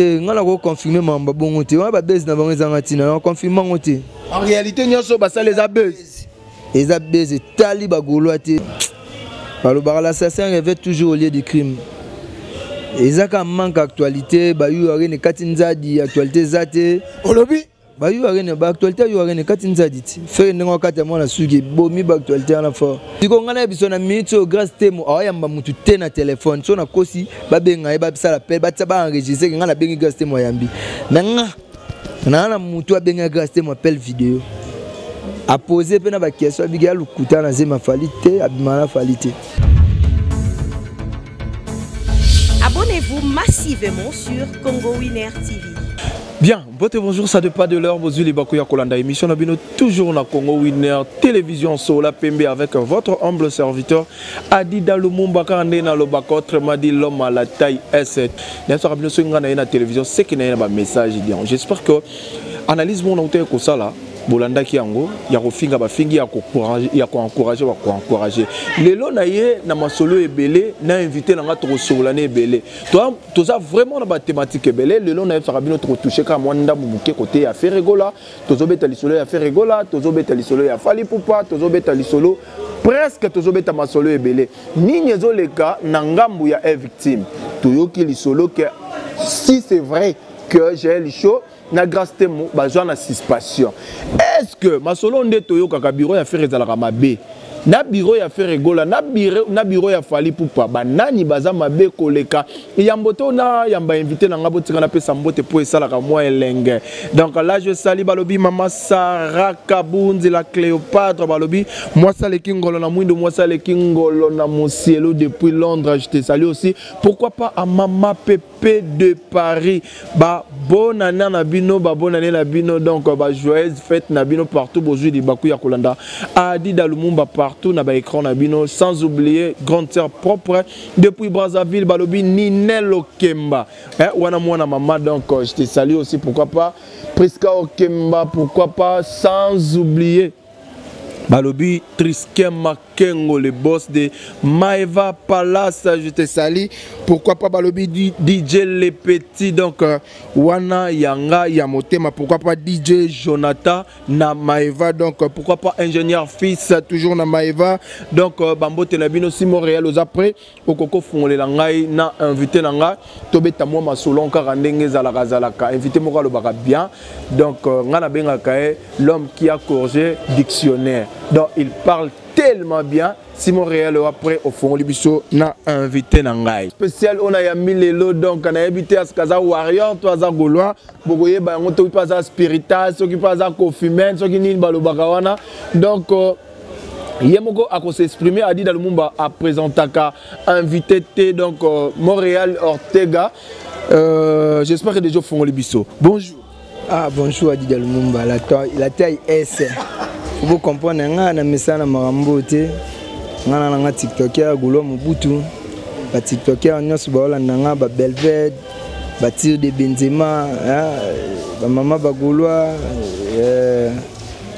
Eh, nga nako confirme makambo bongo te wana babase na bango ezanga ntina na confirme yango te. En réalité, nyonso basala eza base. Eza base, etali bagaulois te. Balobaka l'assassin rêvait toujours au lieu du crime. Eza ka manque actualité. Bayu arene kati nzadi, actualité eza te. Olobi Bayu arene, ba actualité yu arene kati nzadi ti fere ndenge wakati ya mwana suki ebomi ba actualité wana fort. Sikoyo ngai nayebi so na minute oyo Grâce Temo awayamba mutu te na telefone so nakosi babenga ye, basala appel, batia ba enregistre ke ngai nabengi Grâce Temo ayambi. Mais nga naa na mutu abenga Grâce Temo appel video, apose mpe na baquestion, abiki ya lokuta na zema Fally te, abima na Fally te. Abonnez-vous massivement sur Congo Winner TV. Bien, bote bonjour, ça dépend de l'heure, bozuli bakuya kolanda émission na bino toujours na Congo Winner Télévision Sola Pembe avec votre humble serviteur Adida Lumumba kande na lobaka, autrement dit l'homme à la taille S7. Nayebisaka bino soki nga na ye na télévision, c'est que na ye na ba message bien. J'espère que analyse mon auteur kosala bolandaki yango ya kofinga bafingi, ya koencourage bakoencourage. Lelo na ye na masolo ebele na invité na nga, tokosolola na ebele. Toza vraiment na bathématique ebele. Lelo nayebisaka bino tokotouche kaka mwa ndambu moke kote ya Ferre Gola. Tozobeta lisolo ya Ferre Gola, tozobeta lisolo ya Fally Ipupa, tozobeta lisolo presque, tozobeta masolo ebele. Nini ezoleka na ngambu ya e victime? Toyoki lisolo ke si c'est vrai que Jael Show na Grâce Temo bazwa na suspension, est-ce que masolo nde toyokaka bureau ya Ferre ezalaka mabe na bureau ya Ferre Gola, na bureau ya Fally Ipupa, banani baza mabe koleka? Yambo to na yamba invité na nga, botika napesa mbote mpo esalaka mwa elenge. Donc là je sali, balobi mama Sara Kabunzi la Cléopâtre, balobi mwasi aleki ngolo na mwindo, mwasi aleki ngolo na mosielo depuis Londres. Je te salue aussi, pourquoi pas à mama Pepe de Paris. Ba bonne année na bino, ba bonne année na bino, donc ba joyeuse fête na bino partout bozwi libaku ya kolanda Adida Lumumba partout na ba écran na bino, sans oublier grande sœur propre depuis Brazzaville, balobi Ninel Okemba, eh, wana mwana mama. Donc je te salue aussi, pourquoi pas Priska Okemba, pourquoi pas, sans oublier balobi Triskin Makengo, le boss de Maeva Palace, je te salue. Pourquoi pas balobi DJ Le Petit, donc wana yanga ya motema. Pourquoi pas DJ Jonathan na Maeva, donc pourquoi pas ingénieur fils toujours na Maeva. Donc bambote na bino. Si Montréal aux après okoko fungolela ngai na invité na ngai, tobeta mwa masolo kaka ndenge ezalaka zalaka. Invité moko alobaka bien, donc ngai nabengaka ye l'homme qui a corrigé dictionnaire, donc il parle tellement bien. Si Montréal après ofongoli biso na invité na ngai spécial oyo nayambi lelo, donc nayebi te aske aza warrior to aza gaulois, bokoyeba yango, toki mpe aza spiritas, soki mpe aza kofimen, soki nini balobaka wana. Donc ye moko akosexprime. Adida Lumumba apresentaka invité te. Donc Montréal Ortega, j'espère que déjà ofongoli biso. Bonjour. Ah, bonjour Adida Lumumba, la taille S. Faut comprendre nga na mesana makambo te. Nga na nga tiktoker Gaulois Mobutu. Ba tiktoker nyonso baolanda nga, ba Belved, ba tir de Benzema, hein, ba mama ba Gaulois,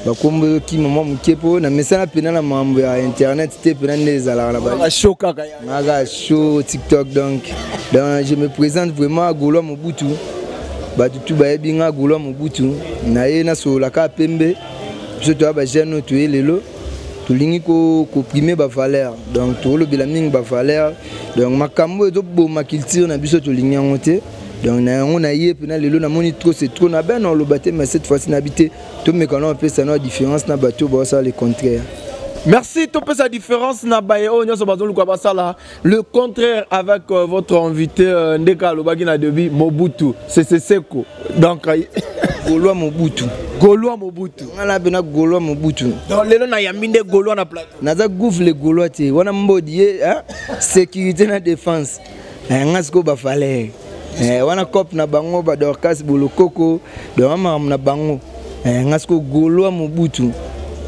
bakombo ezokima mwa moke mpo na mesana mpena na makambo ya internet te, mpena nde ezalaka na ba show kaka ya ngaka show TikTok. Donc je me présente vraiment Gaulois Mobutu, bato tu bayebi nga Gaulois Mobutu. Na ye nasololaka pembe. Biso toya bajeune oyo toye lelo, tolingi koprime bavaleur, donc tolobela mingi bavaleur. Donc makambo oyo ezoboma culture na biso, tolingi yango te. Donc na yango na ye mpena lelo namoni trop c'est trop na ben oloba te, mais cette fois-ci nabi te, tomeka na opesa na différence na bato oyo baosala le contraire. Merci. Topesa différence na baye oyo nyonso bazoluka basala le contraire avec votre invité ndeka alobaki na début, Mobutu Sese Seko, donc Gaulois Mobutu. Gaulois Mobutu. Nga na bena Gaulois Mobutu. Donc lelo nayambi nde Gaulois na plateau. Naza gouve le Gaulois te wana mbodi ye, hein? Sécurité na défense. Nga sikoyo bafalere wana cope na bango, badorcas bolokoko, donc makambo na bango. Nga sikoyo Gaulois Mobutu,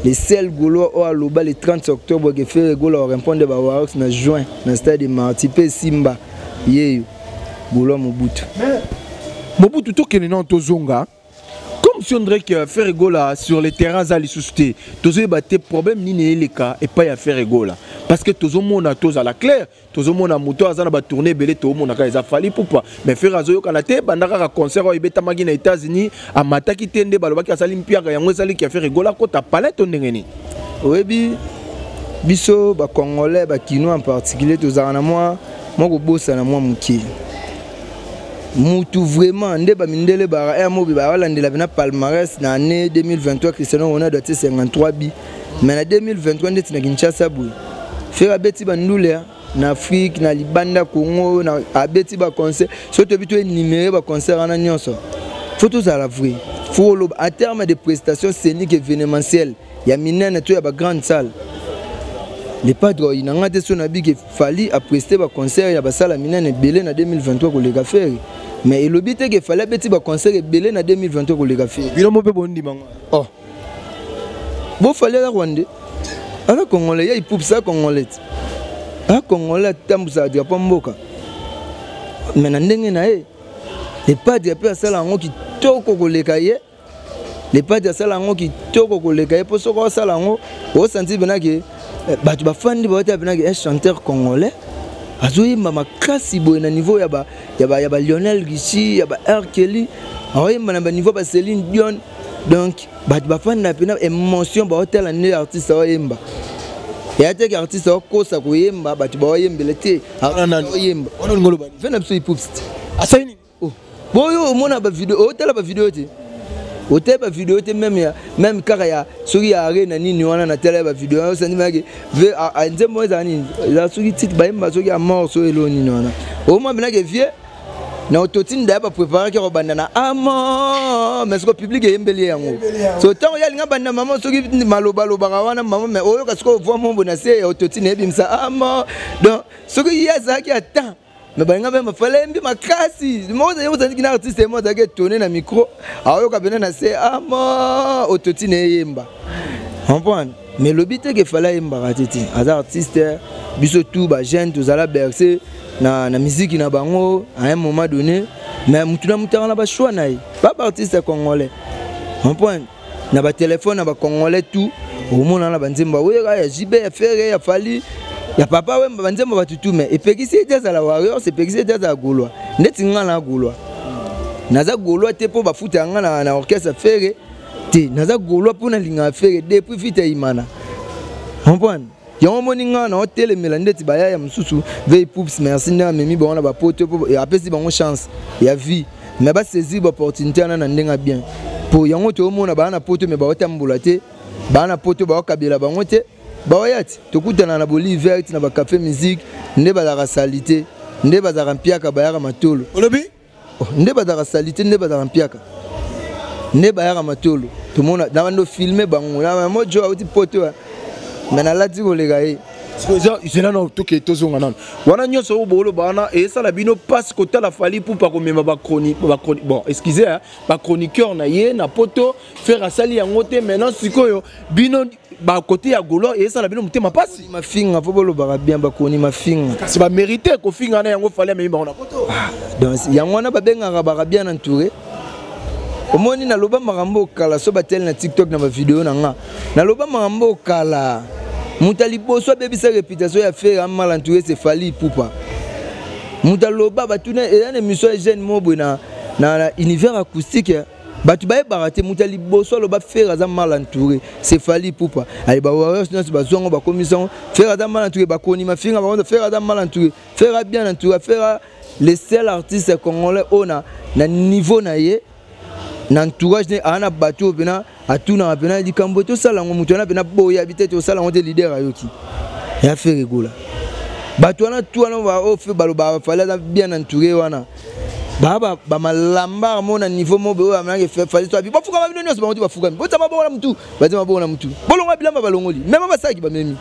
le seul Gaulois oyo aloba le 30 octobre ke Ferre Gola orépondre bawarriors na juin na stade de Martyrs mpe simba yeyo, Gaulois Mobutu. Mobutu, tokende nano, tozonga. comme si on dirait que Ferre Gola sur le terrain aza lisusu te. Tozoyeba te problème nini eleka epai ya Ferre Gola. Parce que tozomona tozala clair, tozomona moto aza na batournée ebele, tomonaka eza Fally Ipupa, mais Ferre azoyokana te. Banda kaka concert oyo ebetamaki na États-Unis, amataki te. Nde balobaki asali mpiaka, yango esaliki ya Ferre Gola akota palais to ndenge nini? Oyebi, biso Bacongolais, Bakinois en particulier, tozalaka na mwa kobosana mwa moke. Mutu vraiment nde bamindele baka ere mobi balandela mpena palmarès. Na année 2023, Cristiano Ronaldo atie 53 buts, mais na 2023, ndeti na Kinshasa boye, Ferre abeti bandule na Afrique, na libanda Congo, na abeti baconcert. So toyebi, toénumérer baconcert wana nyonso. Faut tozala vrai, faut oloba en terme de prestation scénique événementielle ya minene to ya bagrande salle. Le Padre oyina nga te so nabi ke Fally aprester baconcert ya basala minene ebele na 2023 koleka Ferre, mais elobi te ke Fally abeti baconcert ebele na 2023 koleka Ferre. Bino mo mpe bondimanga. Oh, bo Fally aza Rwandais, aza Congolais ya Ipups, aza Congolais te, aza Congolais, atambusaka drapeau mboka, mais na ndenge na ye. Le Padre mpe asala yango kitoko koleka ye. Le Padre asala yango kitoko koleka ye, mpo soki osala yango, osanti mpenake bato bafandi baotala mpenake un chanteur congolais azoyemba makasi boye na niveau ya ba Lionel Richie, ya ba R Kelly, aoyemba na baniveau ba Céline Dion. Donc bato bafanda mpena émotion, baotala nde artiste aoyemba. Eya teke artiste aokosa koyemba, bato baoyembela te, oyemba ve na biso Ipups te. Asali nini? Oh. Boyo omona bavideo, otala bavideo te, otala bavideo te, même ya même kaka ya soki ya arena nini wana, natala ya bavideo, osandi mayake nzembo ezala nini, ezala soki titre bayemba soki ya mort so elo nini wana, omona mpenake vie na autotune. Daya bapréparaki kobanda na amo, mais siko public eyembeli ye yango. So ntango ye alinga banda mama, soki malobalobaka wana mama, mais oyoka sikoyo voix mombo na se ya autotune eyebimisa amo. Donc soki ye azalaki ata, mais balinga mpe mafala yembi makasi moko, ozalaki na artiste mo azalaki étonné na micro, aoyoka pene na se amo, autotune eyemba, comprendre. Mais lobi te ke Fally ayembaka te te, aza artiste. Biso tout bajeune tozala bercé na musique na bango à un moment donné, mais mutu na mutu aka na bachoix na ye. Ba baartiste congolais, comprendre, na batelefone na bacongolais tout, omona na banzembo awera, ya JB, ya Ferre, ya Fally, ya Papa Wemba, banzembo bato tout. Mais epekisi ete azala Warriors, epekisi ete azala Gaulois. Ndeti nga na Gaulois, naza Gaulois te mpo bafuta nga na orchestre Ferre te. Naza Gaulois mpo nalingaka Ferre depuis Vita Imana, comprendre. Yango omoni nga na otelemela ndeti bayaya mosusu. Vei Pups, merci ndenge amemi bango na bapoto mpo apesi bango chance ya vie, mais basaisir baopportunité wana na ndenge ya bien, mpo yango toomona baa na poto, mais baotambola te. Baa na poto, baokabela bango te, baoya ti tokutana na bolive verte, na bacafé musique, nde bazalaka sali te, nde bazalaka mpiaka, bayaka matolo. Olobi? Oh, nde bazalaka sali te, nde bazalaka mpiaka, nde bayaka matolo. Tomona na bando filme bango na mojo auti poto, me nalati koleka ye. Zela na toke, tozonga nano wana. Nyonso oyo booloba wana esala bino mpasi kotala Fally Ipupa komema bon, excusez, bachroniqueur na ye na poto. Ferre asali yango te. Maintenant sikoyo bino bakote ya Gaulois, esala bino motema mpasi. Mafinga fo bolobaka bien, bakoni mafinga. Kasi bamérite kofinga na yango. Fally amemi bango na poto. Donc yango wana babengaka baka bien entouré. Omoni, naloba makambo okala, so batele na TikTok na bavideo na nga, naloba makambo okala. Moto ya liboso abebisa réputation ya Ferre mal entouré, c'est Fally Ipupa. Moto aloba, batuna, eza na émission ya jeune mo boye na Univers Acoustique, bato bayebaka te. Moto ya liboso aloba Ferre aza mal entouré, c'est Fally Ipupa. Ale, bawarriors nyonso bazwango, bakomisa ngo Ferre aza mal entouré, bakoni mafinga bakonza Ferre aza mal entouré. Ferre bien entouré. Ferre, le seul artiste congolais oyo na niveau na ye, na entourage ne, aa na bato oyo mpena atunaka mpena likambo tosala yango. Moto wana mpena boyabi te, tosala yango te. Leader ayoki ya Ferre Gola. Bato wana tu wana oyo balobaka Fally aza bien entouré wana, baa bamalamba mo na niveau mo boye oyo amanake Fally so abi bafukama bino nyonso, bango ti bafukami, botia maboko na mutu, batia maboko na mutu, bolonga bilamba balongoli, mema basalaki bamemi.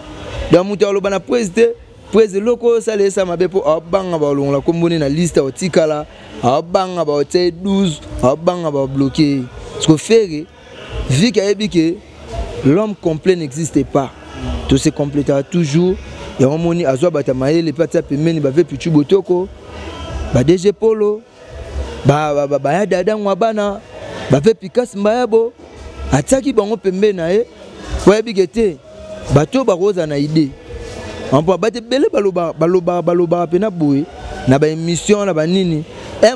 Donc moto aloba na prese te, prese eloko oyo osala esa mabe, mpo abanga balongola komboni na liste, otikala abanga baotia ye 12, abanga babloquer ye. Parce que Ferre, vu qu'ayebi ke l'homme complet n'existe pas, to se complétera toujours. Yango moni azwa bato ya mayele mpe atia pembeni, bave Pichu Botoko, ba DG Polo, baya dada ngwa bana. Bafe Picasse Mbayabo atiaki bango pembeni na ye po ayebi ke te bato oyo bakozala na idée empo bato ebele balobaka balobaka balobaka mpena boye na baémission na banini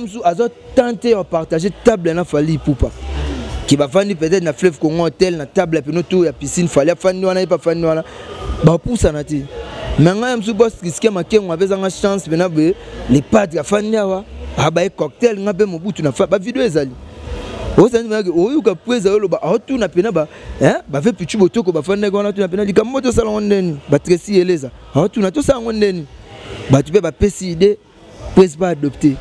mosusu azo tente ya partage table na Fally Ipupa ke bafandi peut-être na fleuve Congo hotel na table ya peno tour ya piscine, Fally afandi wana, ye mpe afandi wana, bapusana te. Me ngai ya mosusu, bos Kristian Makengo apesanga chance mpena boye, le padre afandi awa, abaye cocktail, nga mpe Mobutu na bavideo ezali ozali oyoka po ezali oloba aotuna mpena bave pichu botoko bafandaki wana, tuna mpena likambo tosala yango ndeni, batresi eleza aotuna tosala yango ndeni, bato mpe bapesi idée po esi baadopte.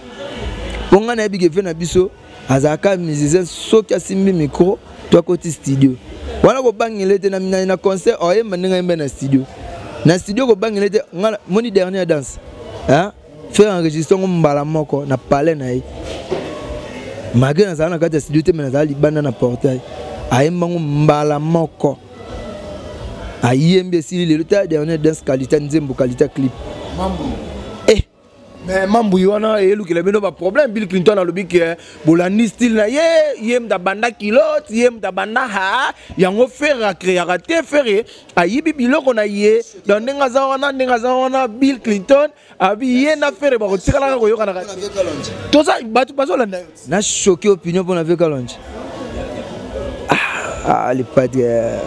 Mpo ngai nayebi ke ve na biso azalaka musicien, soki asimbi micro to akoti studio wana, kobangela ete na concert oyemba ndenge ayemba na studio. Na studio kobangela ete ngai moni dernière danse faire enregistrer yango mbala moko na palais na ye, malgré nazala na kati ya studio te, me nazala libanda na portail, ayembango mbala moko, ayembi, esili. Lelo ta dernière danse, qualité nzembo, qualité clip. Eh. Mais mambuyi wana eyelukela bino baproblème. Bill Clinton alobi ke bolandi style na ye, ye mutu abanda kilote, ye mutu abanda ha yango. Ferre acréaka te, Ferre ayibi biloko na ye. Donc ndenge aza wana, Bill Clinton abi ye na Ferre bakotikalaka koyokanaka. Toza bato bazolanda yo. Na choqué opinion mpona ve Kalonji. Ah, le padre,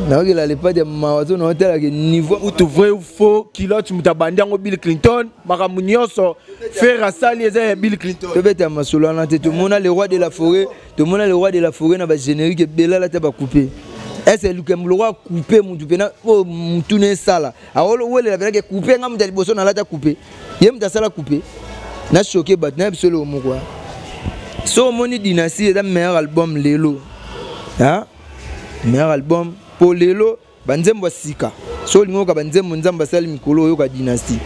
naokela le padre mawa to naotalaka niveau. Kutu vrai ou faux, kilote moto abandi yango, Bill Clinton. Makambo nyonso Ferre asali eza ya Bill Clinton. Tobeta masolo wana te. Tomona le roi de la forêt, tomona le roi de la forêt na bagénérique ebele alata bacoupe ese lukembo lokwa coupe mutu mpena oyo mutu na esala awelela mpenake coupe. Nga mutu ya liboso nalata coupe, ye mutu asala coupe. Na choqué bato na biso eloko moko. So omoni Dynastie eza meilleur album lelo, meilleur album mpo lelo banzembo ya sika. So olingi oyoka banzembo Nzambe asali mikolo, oyoka Dynastie.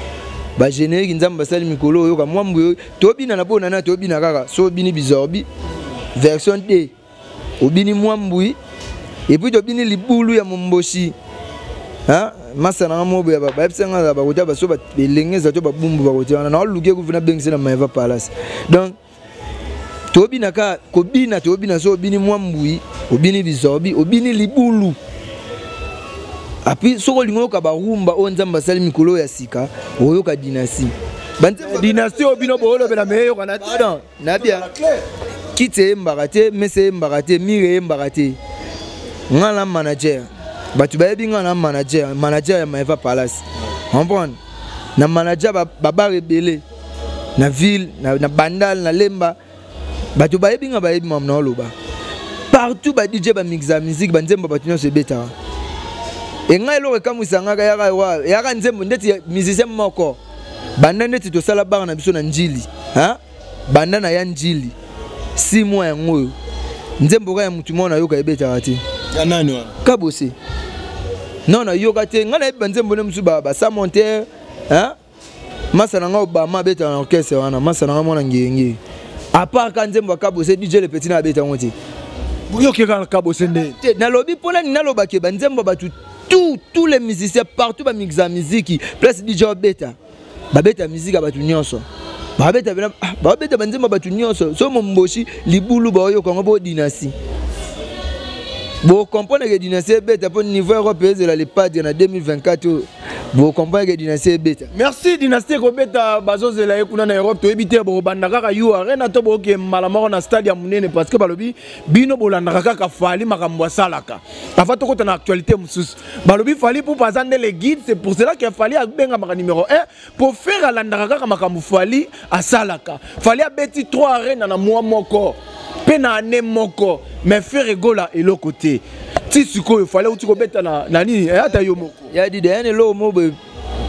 Bagénérique Nzambe asali mikolo, oyoka mwambu oyo tobina na bonana, tobina kaka. So obini Bizorbi version d, obini mwambui, et puis tobini libulu ya momboshi. Masa nanga moko boye bayebisa nga bakota baso elenge eza to babumbu bakota wana naoluki ekufi nabengisi na Maeva Palace. Donc tobina kaka kobina, tobina. So obini mwambui, obini Bizorbi, obini libulu. Apui soki olingi oyoka barumba oyo Nzambe asali mikolo oyo ya sika, oyoka Dynastie. Dynastie oyo bino boolobela me eyokana. Pardon, nabia kiti eyembaka te, mesa eyembaka te, mire eyembaka te. Nga na manager, bato bayebi nga na manager, manager ya Maeva Palace, comprendre, na manager babar ebele na ville, na Bandal, na Lemba. Bato bayebi nga, bayebi mamu na oloba. Partout ba DJ bamixa musique, banzembo bato nyonso ebetaka. Engai eloko ekamwisa ngaka yaka yaka nzembo ndeti musicien moko banda ndeti tosala bar na biso na Njili, banda na ya Njili 6 mois yango oyo, nzembo kaka ya mutu moko nayoka ebetaka te. Ya nani wana? Kabose. Non, nayoka te. Ngai nayebi banzembo nde mosusu basa montere. Masa na ngai Obama abetaka na orchestre wana, masa na ngai mwana ngenge. À part ka nzembo ya Kabose, DJ le petit na abeta yango te. Boyoki kaka Kabose nde? Te, nalobi mpona nini? Nalobaki banzembo bato tous les musiciens partout bamixa miziki, place DJ obeta, babeta miziki ya bato nyonso, babeta, babeta banzembo ya bato nyonso. So momboshi libulu baoyoka yango bo Dynastie, bocomprendre ke Dynastie ebeta mpo niveau Europe ezela le padre na 2024 oyo, bocomprendre ke Dynastie ebeta. Merci. Dynastie ekobeta, bazozela ye kuna na Europe. Toyebi te bokobanda kaka U Arena to bokoke mbala moko na stade ya monene, parce que balobi bino bolandaka kaka Fally makambo asalaka. Avant tokota na actualité mosusu, balobi Fally Ipupa aza nde le guide. C'est pour cela que Fally abengamaka numéro 1, po Ferre alandaka kaka makambo Fally asalaka. Fally abeti 3 arena na mwa moko mpe na ane moko, mais Ferre Gola eloko te ti sikoyo. Fally auti kobeta na nini, ata yo moko. Ya dide yani eloko moko boye,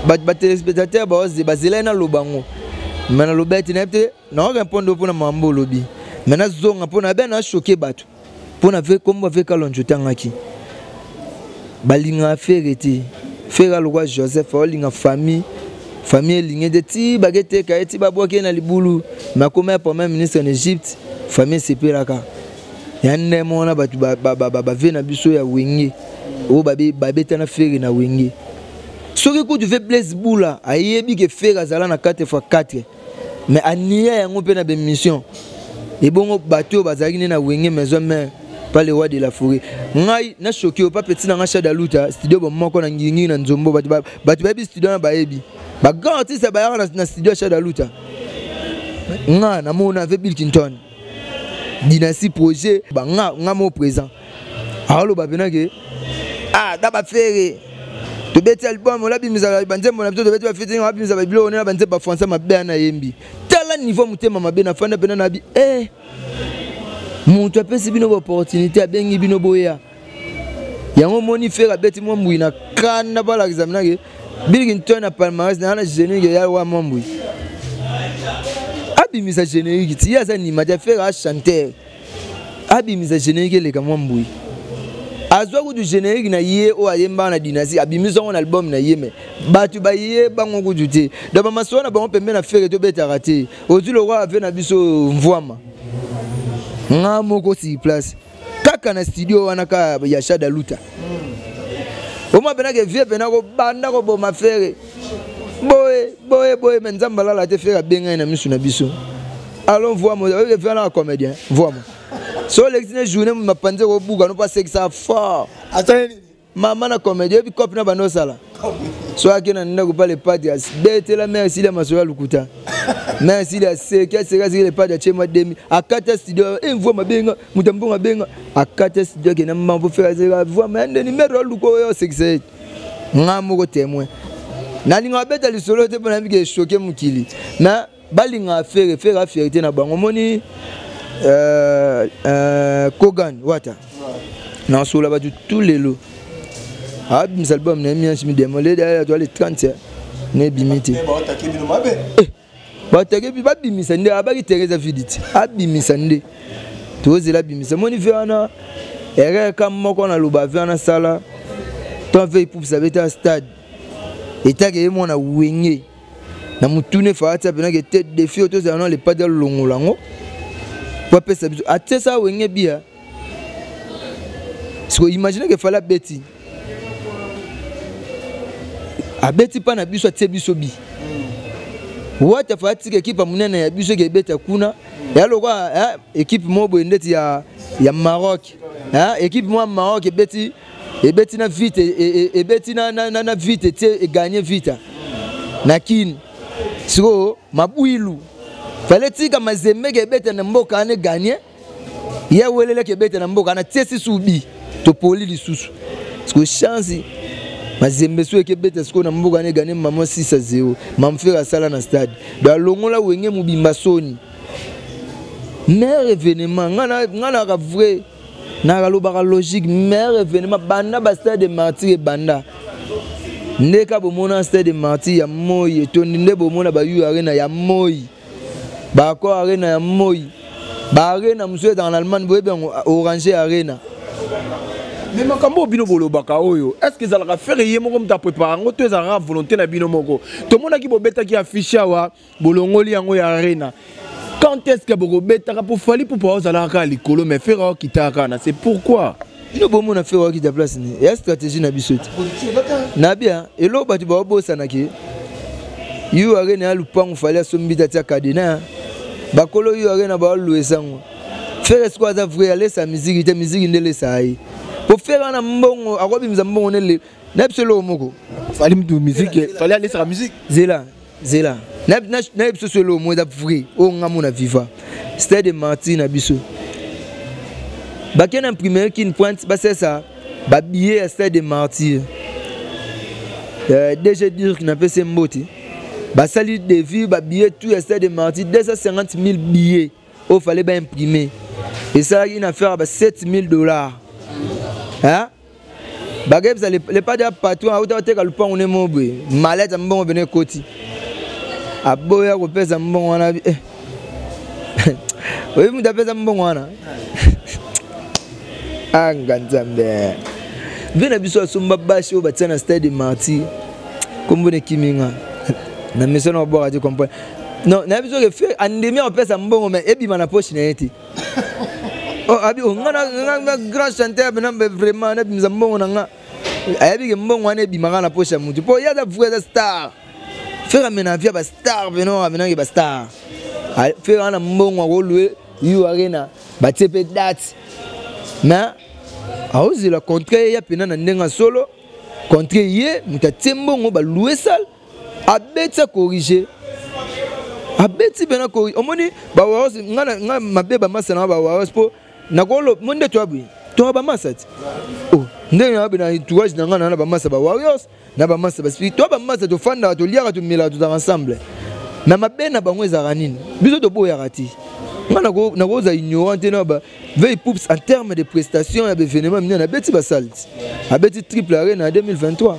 batéléspectateur bazela naloba yango, me naloba ete nayebi te naorépondre mpona mambo olobi, me nazonga mpona abe nachoquer bato mpona ve kombo ave Kalonji otangaki. Balingaka Ferre te. Ferre alokwa Joseph aolinga famille, famille elingi te ti baketeka ye ti babwaki ye na libulu. Me akoma ya premier ministre en Égypte, famille esepelaka ya ndemo wana. Bato bave na biso ya Wenge oyo babetana Ferre na Wenge, soki kutu ve Blaise Bula ayebi ke Ferre azala na 4 x 4, mais ania yango mpe na bémission. Ebongo bato oyo bazalaki nde na Wenge Maison Mère, pas le roi de la forêt. Ngai na choqué yo pas petit na nga Shada Luta, studio bo moko na ngingi na nzombo bato bato bayebi studio na bayebi. Ba grand artiste bayaka na studio Shada Luta. Nga na mona avec Bill Clinton. Dynastie projet ba nga nga mo présent. Aloba pena ke ah da ba ferre tobeti album olabimisa banzembo na biso tobeti bafeti abimisa babiloko na banzembo bafrançais mabe ana yembi tala niveau motema mabe nafanda mpena na bi eh moto apesi bino baopportunité abengi bino boya yango omoni fere abeti mwa mbui na kanda balakisa minake biliki ntoi na palmarès na na générique ya wa mwa mbui abimisa générique ti ye aza animateur fere a chanteur abimisa générique eleka mwa mbui azwa kutu générique na ye oyo ayembaka na dynastie abimisa yango na album na ye me bato bayebango kutu te donc bamasolo na bango pembe na fere tobetaka te ozwi lokwa ave na biso mvwama nga moko sur place kaka na studio wana kaka ya shada luta omwa mpena ke vie mpena kobanda koboma fere boye boye boye me nzambe alala te fere abengai na misu na biso allons voir mo oyo vie wana comédien voir mo so olekisi ne journée mapanzi ekobuka no mpo asekisa fort mama na comédien oyebi cope na bando osala so ake na ndako pa lepadi abetela mare esili ya masolo ya lokuta mare esili aseki aseki aseki lepadi atie mwa demi akata studio e mvua mabenga moto ya mbongo abenga akata studio akenda mbango mpo fere aseka voi ma ndeni mere aluka oyo osekisa ye nga moko témoin nalinga abeta lisolo te mpo nayebi ke echoke mokili mais balingaka fere fere afierité na bango omoni euh, euh, kogan wata nasola bato tout lelo abimisa album na ye miansi midemo lede toa le 30 na ebimi te batake babimisa nde abaki teresa vidi te abimisa nde tozela abimisa moni ve wana erreur ka moko naloba ve wana sala to ave ipupisa beta stade etake ye mwana wenge na motuna efaa atia mpenake te defi oyo tozala na lepadi alongola yango po apesa biso atie sa wenge biya siko imagine ke fali abeti abeti mpa na biso atie biso bi wata fa atika ekipe ya monene ya biso eke ebeta kuna ya lokwa eh, ekipe moko boye ndeti ya, ya maroc eh, ekipe moko ya maroc ebeti ebeti na vite e, e, ebeti na, na, na, na vite etie eganye vita na kini sikoyo mabwilu fale tika mazembeke ebeta na mboka wana eganye ye awelelaki ebeta na mboka na tie sisu bi topoli lisusu sikoyo chance mazembe so ekebeta sikoyo na mboka wana egane mama 6 a 0 mamfere asala na stade do alongola wenge mobimba soni meilleur événement nga naka vrai nakalobaka logique meilleur événement banda ba stade de martyr ebanda nde ka bomona stade de martyr ya moi etondi nde bomona ba u arena ya moi ba Accor Arena ya moi ba arena mosusu ezalaka na Allemagne boyebi yango Orange Arena mais makambo oyo bino bolobaka oyo est ce que ezalaka fere ye moko moto aprépare yango to ezalaka volonté na bino moko tomonaki bobetaki affiche awa bolongoli yango ya arena quand est ce que bokobetaka mpo fali pupa ozalaka kaka likolo mais fere aokitaka kaka na c'est pourquoi bino bomona fere akita place ni ya stratégie na biso te na bien eloko bato baobosanaki yu arena ya lupangu fali asombi te atia cadena bakolo yu arena baoluesa yango fere sikoyo aza vrai alesa miziki te miziki nde elesa ye po fere wana mbongo akobimisa mbongo ne na biso eloko moko fali mutu miziki fali alesaka miziki zela zela nayebi biso so eloko moko eza vrai oyo nga mona viva stade de martyr na biso bakei na imprimerie kin pointe basalisa babillet ya stade de martyr euh, dg dirk napesi ye mbote basali devis babillet tout ya stade de martyr 250 000 billets oyo fallait baimprime esalaki une affaire ya ba 7 000 dollars hein? bakebisa le padre ya patron auta koteka lupango ne mo boye malete ya mbongo pene ekoti aboya kopesa mbongo wana eh. oyebi moto apesa mbongo wana anga nzambe vie na biso asomba basi oyo batia na stade de martyr nkombo na ekimi nga na mission na kobwaka te comprendre non nayebi soki fe andimi akopesa mbongo mais ebima na poche na ye te oh, abi oh, nga na grand chanteur pena vraiment nabimisa mbongo na nga ayebi ke mbongo wana ebimaka na poche ya motu mpo ye aza vrai aza star fere amena via bastar pena amenaki bastar fere wana mbongo akolue. U Arena batie mpe date, mais aozela contrat ye ya mpena na ndenge ya solo. Contrat ye moto atie mbongo, baloue salle, abeti, acorrige, abeti mpena. Omoni bawarriors, nga mabe bamasa nanga bawarriors, mpo nakolo mo nde toya boye, toya bamasa ti oh, ndenge na na entourage na nga na bamasa bawarriors na bamasa baspiri, toya bamasa, tofandaka, toliaka, tomelaka, tozalaka ensemble. Na mabe na bango ezalaka nini? Biso toboyaka ti nga nakozala ignorant te na ba Vei Poups en terme de prestation ya baévénement minene. Abeti basale ti, abeti Triple Arena ya 2023,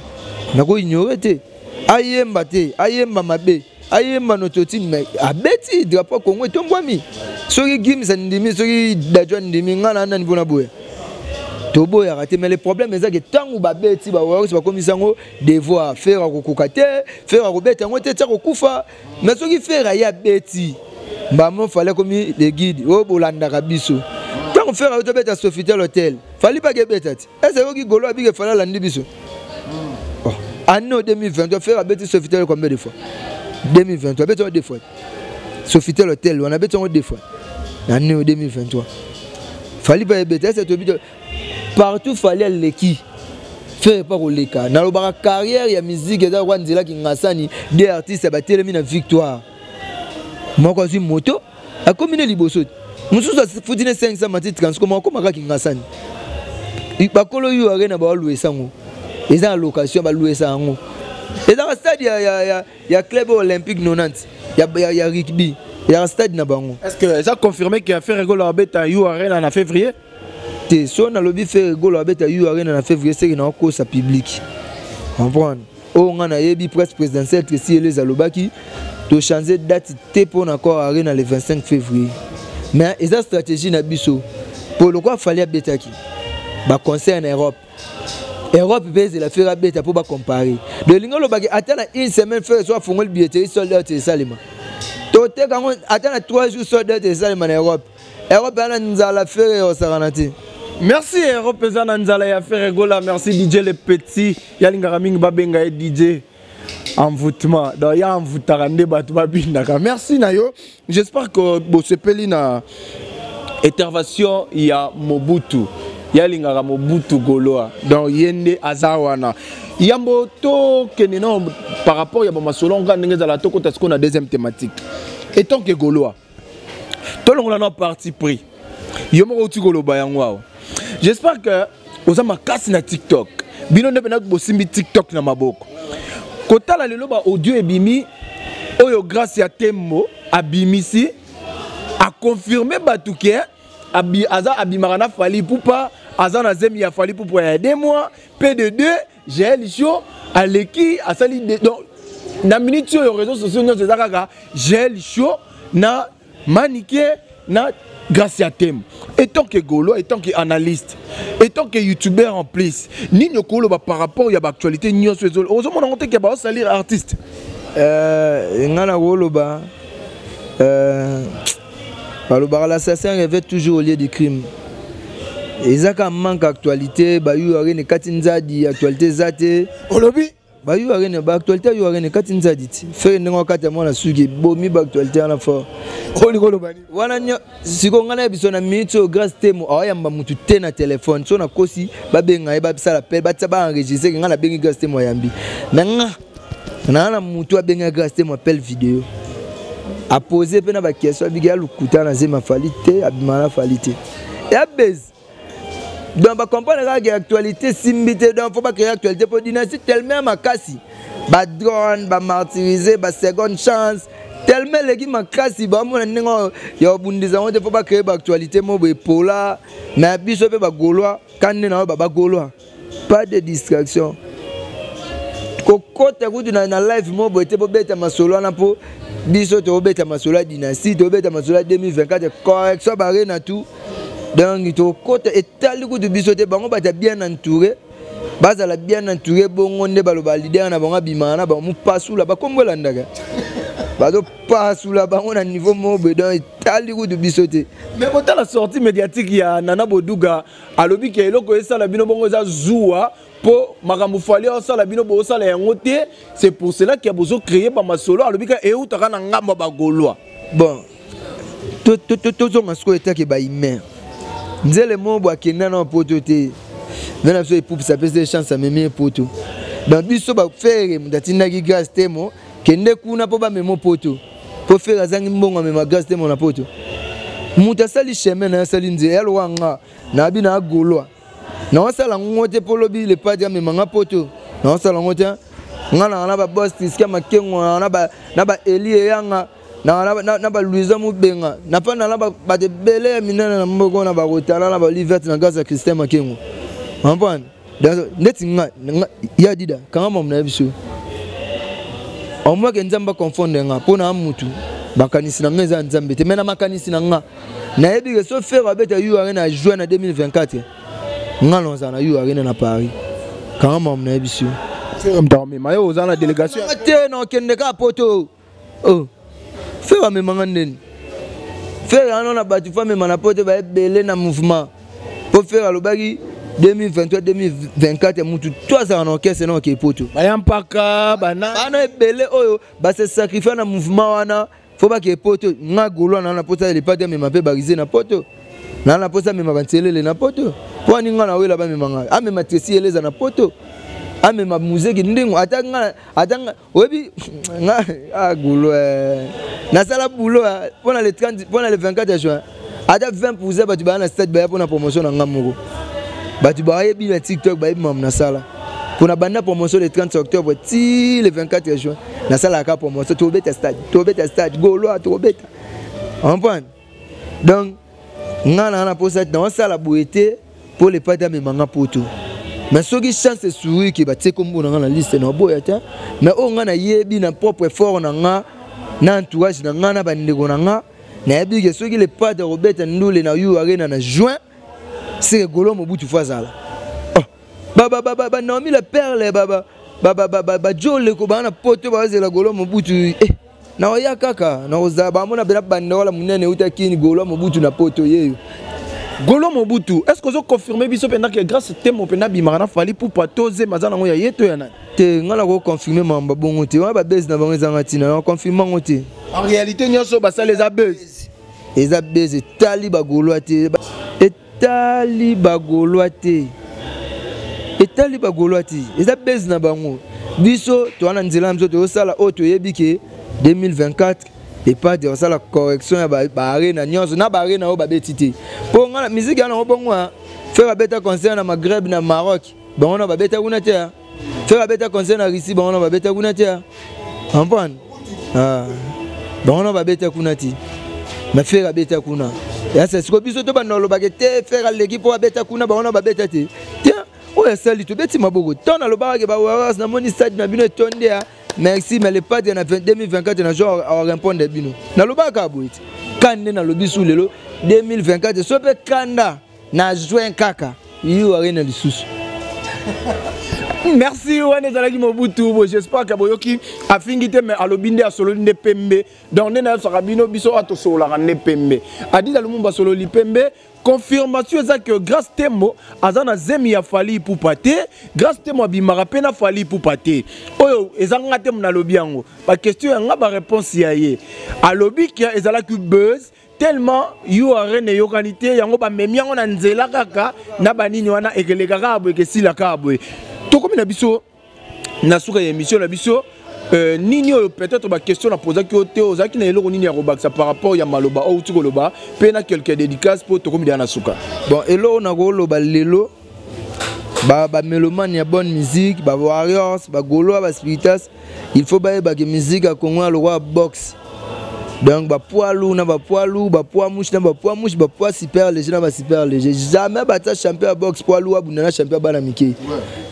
nakoignore te. Ayemba te, ayemba mabe, ayemba nototine, mais abeti, drapeau Congo etombwami. Soki Gims andimi, soki Dadju andimi, nga na nani mpona boya? Toboyaka te. Mais le problème eza ke ntango babeti, bawarriors bakomisa yango devoir. Ferre akokoka te, Ferre akobeta yango te, tia kokufa. Mais soki Ferre aye abeti mbamo, Fally akomi le guide oyo bolandaka biso. Ntango Ferre ayo tobeta Sofitel Hotel, Fally mpaka ebeta ti ese yoki golo abike. Fally alandi biso. Oh. Année 2023, Ferre abeti Sofitel combien de fois? 2023 abeti yango deux fois. Sofitel Hotel wana, abeti yango deux fois na année 2023. Fally mpe ebeta ese toyebi partout. Fally aleki Ferre mpa koleka. Nalobaka, carrière ya musique eza kwa nzela kingasani. De artiste batelemi na victoire, moko azwi moto, akomi ne liboso, mosusu afuti ne 500 mati transco, moko akomaka kingasani. Bakolo U Arena bawaluesa yango, eza na location, baluesa yango. Ezaka stade ya Club Olympique 90 ya rugby, ezaka stade na bango. Est ce que eza confirmé que Ferre Gola abeta U Arena na février? Te, so nalobi Ferre Gola abeta U Arena na février, seke nakokosa public comprendre. Oyo nga nayebi, presse présidentielle Tracy Elez alobaki tochange date te mpo na Accor Arena le 25 février. Mais eza stratégie na biso, mpo lokola Fally abetaki baconcert na Europe, Europe mpe ezela Ferre abeta mpo bacompare. Donc elingi olobaki ata na une semaine, Ferre so afongoli billetterie, sold out esalema, toteka yango ata na 3 jours, sold out esalema na Europe. Europe eza na nzala, Ferre osakana te. Merci. Europe eza na nzala ya Ferre Gola. Merci DJ Le Petit. Yalingaka mingi babenga ye DJ envoûtement, donc ya envoûtaka nde bato babindaka. Merci na yo, j'espère que bosepeli na intervention ya Mobutu. Yalingaka Mobutu Goloa, donc ye nde aza wana. Yambo tokende no par rapport ya bamasolo nga ndenge ezala, tokota sikoyo na deuxième thématique. Étant que Gaulois, tolongola na parti pris, yo moko outi koloba yango awa. J'espère que oza makasi na TikTok, bino nde mpena bosimbi TikTok na maboko. Kotala lelo ba audio ebimi oyo Grâce ya Tembo abimisi, aconfirme bato ke aza abimaka na Fally Ipupa, aza na zemi ya Fally Ipupa ya 2 mois. P de 2 Jael Show aleki asali. Donc na minute oyo, réseaux sociaux nyonso eza kaka Jael Show na Manike na Grâce ya Temo. Étant que Gaulois, étant que analyste, étant que youtubeur en plus, nini okoloba par rapport ya baactualité nyonso ozomona ngo te ke baosalir artiste? Nga na koloba, balobaka l'assassin rêvait toujours au lieu du crime. Eza ka manque actualité. Bayu Arena ekati nzadi, actualité eza te. Olobi? Bayu Arena, baactualité ya U Arena ekati nzadi ti Ferre ndenge wakati ya mwana suki ebomi baactualité wana fort. Olingi oloba nini? Wana sikoyo ngai na biso na minute oyo, Grâce Temo aoyamba mutu te na telefone. So nakosi, babenga ye, basala pe batia, baenregistre ngai nabengi Grâce Temo, ayambi na nga. Naa na mutu abenga Grâce Temo, appel vidéo, apose mpe na baquestion, abiki ya lokuta na zema Fally te, abima na Fally te, ya base. Donc bacomprendre kaka ke actualité esimbi te, donc faut bacréer actualité mpo dynastie tellement ya makasi, badrone bamartyrise, baseconde chance tellement eleki makasi, bamona ndenge ya kobundisa yango te. Faut bacréer baactualité mo boye epola. Mais biso mpe bagaulois, ka nde na oyo bagaulois, pas de distraction, kokota kutu na live mo boye te, bobeta masolo wana, mpo biso tobeta masolo ya dynastie, tobeta masolo ya 2024, correction barena tout. Donc tokota etali kutu biso te. Bango bato ya bien entouré, bazala bien entouré. Bongo nde baloba leader na bango abimaka na bango, mopasula bakombo elandaka, bazopasula bango na niveau moko boye. Donc etali kutu biso te. Mais kotala sortie médiatique ya Nana Boduga, alobi ke eloko esala bino bongo eza zuwa, mpo makambo Fally osala, bino bosala yango te. C'est pour cela ke bozocréer bamasolo. Alobi ka eutaka na ngambo ya bagaulois. Bon. Tozonga sikoyo etake bahumain. Nzele moko bo akenda na poto te, nde na biso epupisa apesi ye chance, amemi ye poto. Donc biso baFerre, moto atindaki Grâce Temo kende kuna mpo bamema poto, mpo Ferre azangi mbongo amema Grâce Temo na poto. Moto asali chemin na ye, asali nzela ya lokwa. Nga nayebi na agolwa, naosala ngo te mpo lobi le padre amemanga poto. Naosala ngo te. Nga nanga na babos Triska Makengo, nanga na baeli eyanga, na baluisa Mobenga, nafanda na bato ebele ya minene na mboka na bakotala na baliverte na grâce ya Christian Makengo. Comprendre? Ndeti nga ya dida kanga mamu na ye biso omwake Nzambe aconfondre nga mpo na mutu. Makanisi na nga eza ya Nzambe te, me na makanisi na nga nayebi ke so Ferre abeta U Arena juin na 2024, nga na ozala na U Arena na Paris. Kanga mamu na ye biso. Ferre moto amema yo, oza na délégation? Te, na okende kaka poto. Oh, Ferre amemanga ndeni? Ferre wana na bato fo amema na poto, baebele na mouvement, mpo Ferre alobaki 2023 2024 mutu to azala na orchestre na okei poto. Baya mpaka bana. Bana ebele oyo base sacrifie na mouvement wana fo bakee poto. Nga golo wana na mposa lepati amema mpe barise na poto, naa na mposa amema banselele na poto. Mpo ani nga nawela bamema ngai, amema Tresi Eleza na poto, amema muzeki ndingo. Ata nga, ata nga oyebi nga agulo eh. Nasala boulot mpona le 30, mpona le 24 juin, ata 20 % bato baya na stade, baya mpona promotion na nga moko. Bato bayebi na TikTok, bayebi mamu nasala mpona banda promotion le 30 octobre ti le 24 juin. Nasalaka promotion, tobeta stade, tobeta stade gaulois, tobeta, comprendre? Donc nga na na mposa naosala boye te mpo le padre amemanga poto. Mais soki chance esouri ke batie kombo na nga na liste, na oboya te. Mais oyo nga nayebi na propre effort na nga, na entourage na nga, na bandeko na nga, nayebi ke soki le padre akobeta ndule na U Arena na juin, seke Golo Mobutu fo azala. Oh, banaomi la perle, bajoleko baa na poto, bazela Golo Mobutu. Eh, naoya kaka nakozala bamona mpena bandola monene euta kini Golo Mobutu na poto yeyo. Golo Mobutu, est ce que ozoconfirme biso mpenza ke Grâce Temo mpenza abimaka na Fally Ipupa, to zema aza nango ya ye to ya nani? Te, ngai nakoconfirme mambo bongo te. Wana babese na bango ezanga ntina, nakoconfirme yango te. En réalité nyonso basala eza buzz. Eza buzz, etali bagaulois te, etali bagaulois te, etali bagaulois te. Eza buzz na bango. Biso toza na nzela na biso, tozosala oyo toyebi ke 2024 epade osala correction ya baarena nyonso na baarena oyo babeti te. Mpo nga na musique ya nango bongo, Ferre abeta concert na Maghreb, na Maroc, bango na babeta kuna te. Ferre abeta concert na Russie, bango na babeta kuna te. Comprendre? Bango na babeta kuna te, na Ferre abeta kuna. Yasa siko biso to banda olobaka te Ferre aleki mpo abeta kuna, bango na babeta te. Te, oyo asali tobeti maboko. Ntango nalobaka ke bawarriors, namoni stade na bino etondi ya merci, mais le padre na 2024 na jour arépondre bino. Nalobaka boye te ka nde nalobi su lelo 2024 so mpe kanda na juin kaka U Arena lisusu. Merci. Wana ezalaki Mobutu. Bo j'espère ke boyoki, afingi te, mais alobi nde, asololi nde pembe. Donc nde nayebisaka bino, biso oyo tosololaka nde pembe. Adida Lumumba asololi pembe. Confirmation eza ke Grâce Temo aza na zemi ya Fally Ipupa te. Grâce Temo abimaka mpe na Fally Ipupa te. Oyo eza nga te nalobi yango, baquestion ya nga, baréponse ya ye. Alobi ke ezalaki buzz tellement U Arena eyokani te, yango bamemi yango na nzela kaka na banini wana, ekeleka kaka boye, ekesila kaka boye. Tokomi na biso na suka ya émission na biso. Nini oyo peut-être baquestion napozaki yo te, ozalaki na eloko nini ya kobakisa par rapport ya maloba oyo outi koloba, mpe na quelque dédicace, mpo tokomi deya na suka? Bon, eloko nakoloba lelo, bamélomane ya bonne musique, bawarriors, bagaulois, baspiritas, il faut bayebake musique ya Congo ya lokwa boxe. Donc bapoids lourd na bapoids lourd, bapoids mouche na bapoids mouche, bapoids super léger na basuper léger. Jamais batia champion ya boxe poids lourd abunda na champion ya bana mike.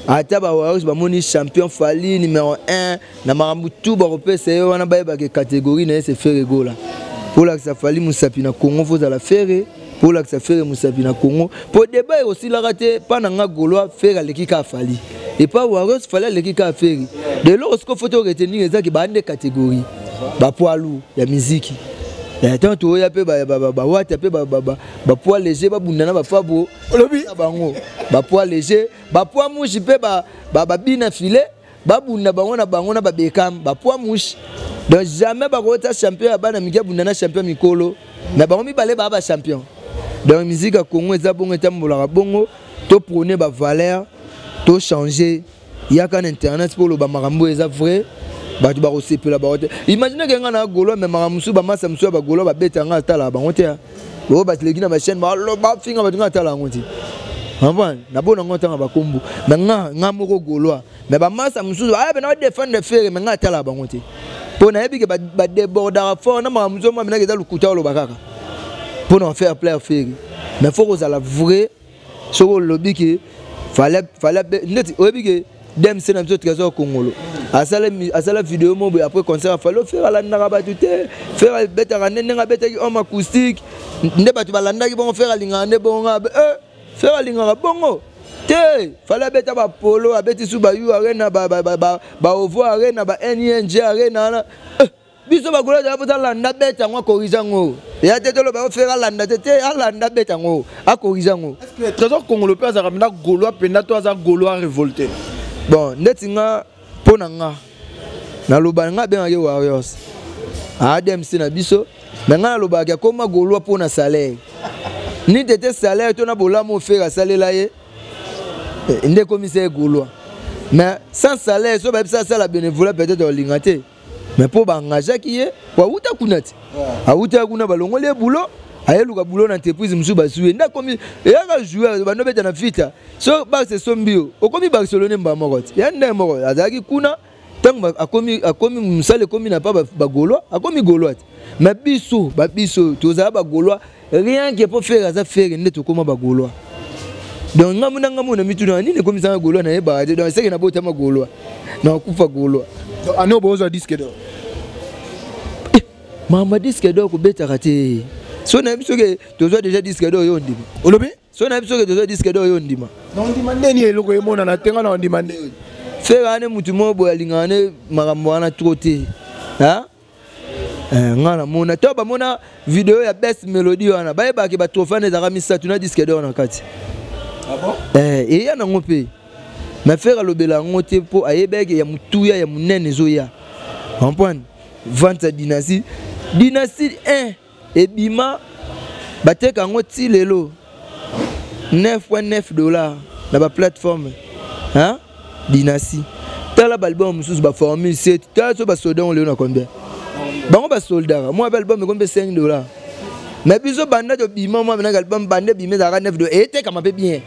Ata bawarriors bamoni champion Fally numéro 1 na makambo tu bakopesa ye wana, bayebake catégorie na ye se Ferre Gola. Mpo olakisa Fally mosapi na Congo, fo ozala Ferre. Mpo olakisa Ferre mosapi na Congo, mpo débat ekosilaka te. Mpa na nga gaulois, Ferre aleki kaka Fally. Epa warriors, Fally aleki kaka Ferre. De eloko siko fo to retenir ezaki baa nde catégorie bapoids lourd ya miziki. Ntango toya mpe bawata mpe bapoids léger babunda na bafabo. Olobi bango bapoids léger, bapoids mouche mpe babina filet. Babunda bango na bango na babekam bapoids mouche. Donc jamais bakota champion ya bana mike abunda na champion mikolo. Na bango mibale ba ba champion. Donc musique ya Congo eza bongo, etambolaka bongo, to prôner ba valeur, to changer. Yaka na internet mpo oloba makambo eza vrai, bato bakosepela bango te. Imagine ke ngai na gaulois, mais makambo mosusu, bamasa mosusu ya bagaulois babeta ngai, atalaka bango te. Oyo baleki na bachaîne, baloba, finga bato, ngai atala yango te. Comprendre? Nabona yango ntanga bakombo mais nga moko gaulois, mais bamasa mosusu aya pena badefendre Ferre, mais ngai atalaka bango te mpo nayebi ke badébordaka fort na makambo mosusu. Mwa minaki eza lokuta, oloba kaka mpo na faire plaire Ferre, mais faut kozala vrai. Soki olobi ke fallait neti oyebi ke DMC na biso Trésor Kongolo asala video mo boye après concert, afali Ferre alandaka bato te, Ferre abetaka nde ndenge abetaki homme acoustique nde bato balandaki bongo, Ferre alingaka nde bongo. Ferre alingaka bongo te. Fally abeta bapolo, abeti su ba U Arena, baOvo Arena, ba Ning Arena wana. Biso bagolo azala mposa alanda, beta yango, akorige yango. Eya te toloba Ferre alanda te te, alanda, beta yango, akorige yango. Trésor Kongolo mpe azalaka mpenza gaulois mpenza to aza gaulois révolté? Bon, ndeti nga, mpo na nga naloba, nga abengaki Warriors admc na biso, me nga nalobaki akóma gaulois mpo na salaire ni tete, salaire to na bolamu Ferre asalela ye nde ekomisa ye gaulois. Mais sans salaire, so bayebisa asala bénévolat, peut-être olinga te. Mais mpo baengageaki ye po awuta kuna te, awuta kuna, balongoli ye boulot, ayeluka boulot na entreprise mosusu, bazwi ye nde akomi. Eyaka joueur bando beta na Vita, so Barce esombi yo, okomi Barcelone mbala moko te. Ya ndenge moko azalaki kuna, ntango akomi mosala, ekomi na pa bagaulois, akomi gaulois te. Mais biso babiso tozala bagaulois rien que mpo Ferre aza Ferre nde tokóma bagaulois. Donc ngambo na ngambo na mituna nini ekomisanga gaulois, nayebaka te. Donc eseke nabotama gaulois, nakokufa gaulois. Ani obozwa disque d'or? Mama, disque d'or kobetaka te. So nayebi soki tozwa déjà disque d'or, yo ndima. Olobi? So nayebi soki tozwa disque d'or, yo ndima. Na ondima ndeni? Eloko emonana te, nga na ondima ndeni? Ferre ane mutu moko boye alingaka ne makambo wana trop te. Nga namona to bamona video ya Best Melody wana, bayebaki batrophée wana ezalaka misato na disque d'or na kati. Eya nango mpe, mais Ferre alobela yango te mpo ayebaki ya motuya ya monene ezoya. Comprendre? Vente ya Dynastie, Dynastie 1 ebima, bateka yango ti lelo 9.9 $ na baplateforme, hein? Dynastie, tala baalbum mosusu, baformule 7, tala so basoldat yango lelo na combien bango basoldaka. Mwa mpe album ekomi mpe 5 $, mais biso banda tobima, mwa menaka album banda ebima ezalaka 9 $, etekama mpe bien.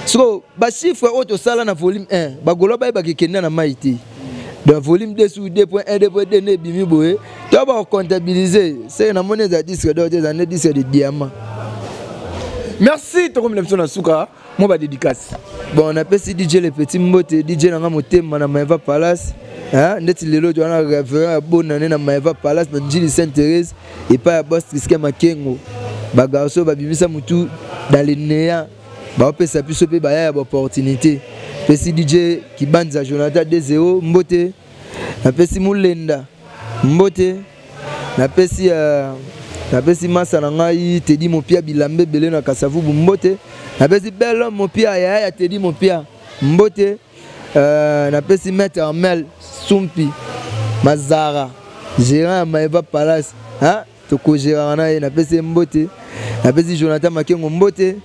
Siko bachiffre oyo tosala na volume 1, bagaulois bayebaka ekenda na mai te. Donc volume 2 sur 2.1, 2.2 nde ebimi boye, to bakocomptabilise seke namoni eza disque d'or te, eza nde disque de diamant. Merci, tokomi na biso na suka, mwa badédicace. Bon, napesi DJ Le Petit mbote, DJ nanga motema na Maeva Palace. Ndeti lelo towana révérend ya bonane na Maeva Palace na Njili Sainte Thérèse, epai ya boss Triske Makengo. Bagarçon babimisa mutu dans le néant, baopesa biso mpe baya ya baopportunité. Pesi DJ Kibanza Jonathan 20 mbote, napesi Mulenda mbote, napesi masa na ngai Tedi Mopia, bilamba ebele na Kasavubu mbote, napesi bel homme Mopia, yaya ya Tedi Mopia mbote, napesi maître Armel Sumpi Mazara, gérant ya Maeva Palace, hein? Tokogéraka na ye, napesi ye mbote. Napesi Jonathan Makengo mbote,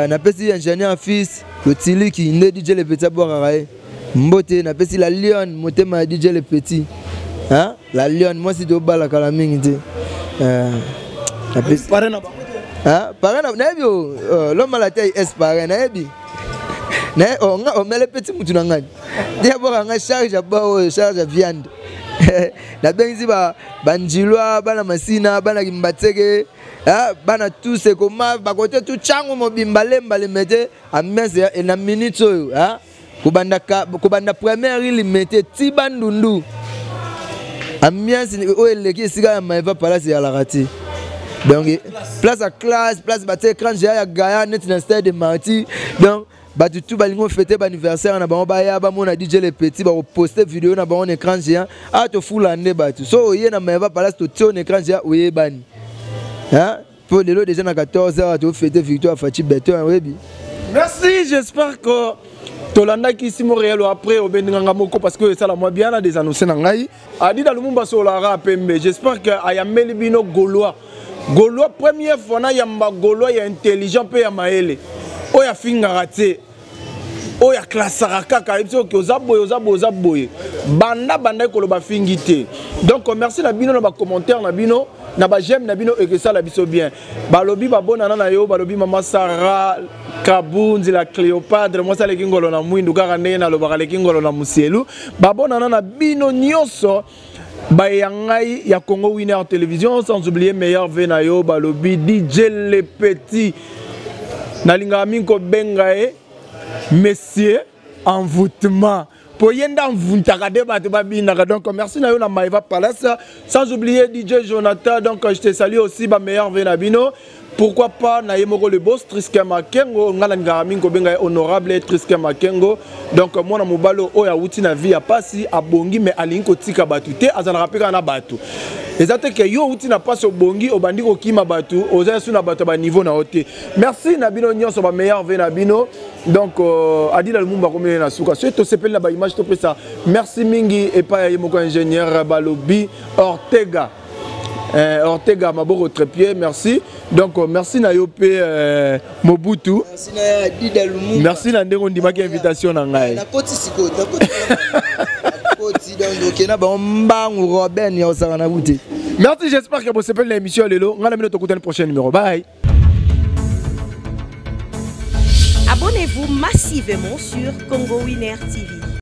napesi ingénieur fils Lotiliki nde DJ Le Petit abwakaka ye mbote, napesi la Lionne, motema ya DJ Le Petit, hein? La Lionne mwasi tobalakala mingi te. Napesi parrain na bango te? Hein? Parrain nayebi o l'homme à la taille est parrain, nayebi. Oh, nga omele petit mutu na ngai te, abwaka ngai charge ya ba oyo, charge ya viande. Nabengisi banjilwa, bana Masina, bana Kimbatseke, bana tous ekoma bakote tu ntango mobimba lemba Limete, ambiance na minute oyo, kobanda première Limete ti Bandundu, ambiance oyo eleki esika ya Maeva Palace eyalaka te. Donc place ya classe, place batie écran géant ya gaya neti na stade de Martyr. Donc bato tu balingi ofete baanniversaire na bango, baya bamona DJ Le Petit, bakoposte video na bango na écran géant. Awa tofula nde bato, so oye na Maeva Palace, totie na écran géant, oyebani mpo lelo déjà na 14 heures tofete victoire Fatshi Béton, oyebi. Merci, j'espère que Tolandaki Simo Réel après obendi nga moko parce que ça la moi bien des annoncés na ngai. Adida Lumumba solara pembe. J'espère que ayameli bino Gaulois. Gaulois première fois na yamba Gaulois ya intelligent pe ya maele. Oyo afingaka te. Oyo aklasaka kaka ayebi soki oza boye oza boye oza boye banda bandaki koloba fingi te. Donc merci na bino na bacommentaire na bino na bajeme na bino ekesala biso bien. Balobi babonana na yo, balobi mama Sarah Kabunzi la Cléopâtre, mwasi aleki ngolo na mwindu kaka ndenge nalobaka aleki ngolo na musielu. Babonana na bino nyonso baye ya ngai ya Congo Winner Télévision, sans oublier meilleur v na yo balobi DJ Le Petit. Nalingaka mingi kobenga ye monsieur envoûtement po ye nde envoûtaka nde bato babinaka. Donc merci na yo na Maeva Palace, sans oublier DJ Jonathan. Donc je te salue aussi ba meilleur v na bino. Pourquoi pas na ye moko le boss Triskin Makengo, nga nalingaka mingi kobenga ye honorable Triskin Makengo. Donc mwana mobali oyo awuti na vie ya pasi abongi mais alingi kotika bato te, azalaka mpe kaka na bato. Eza te ke yo outi na pasi obongi obandi kokima bato, oza su na bato ya baniveau na yo te. Merci na bino nyonso ba meilleur v na bino. Donc Adila Lumumba akomi na suka soki tosepeli na baimage topesa merci mingi epai ya ye moko ingénieur balobi Ortega. Ortega maboko trépied, merci. Donc merci na yo pe Mobutu. Merci na Dida Lumumba. Merci na ndenge ondimaki invitation na ngai. Nakoti sikoyo, nakoti. Nakoti donc okena bango mbangu Robin ya osaka na bute. Merci, j'espère que vous avez l'émission lelo. Ngana bino tokutana prochain numéro. Bye. Abonnez-vous massivement sur Congo Winner TV.